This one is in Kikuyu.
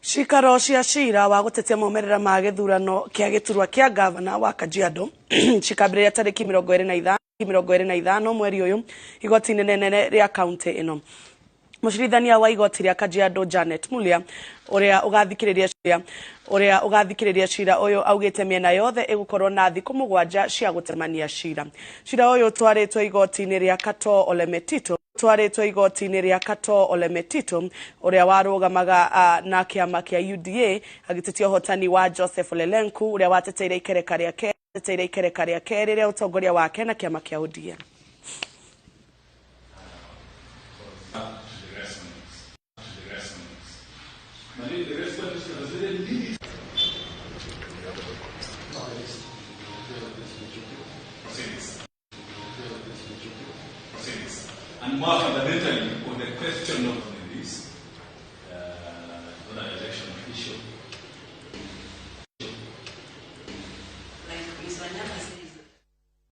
Ciikaro cia cira wa gũtetia maumĩrĩra ma gĩthurano kĩa gĩturwa kĩa ngavana wa Kajiado cikambĩrĩria tarĩki 25 mweri ũyũ igoti-inĩ nene rĩa kaunti ĩno. Mũcirithania wa igoti rĩa Kajiado Janet Mulia ũrĩa ũgathikĩrĩria cira ũyũ augĩte mĩena yothe ĩgũkorwo na thikũ 7 cia gũtemania cira. Cira ũyũ ũtwarĩtwo igoti-inĩ rĩa Katoo Ole Metito ũrĩa warũgamaga na kĩama kĩa UDA agĩtetia ũhotani wa Joseph Ole Lenku ũrĩa wateteire ikereka rĩa kerĩ rĩa ũtongoria wake na kĩama kĩa ODM. And more fundamentally, on the question of this, not an election official. Like Ms. Wanyama said,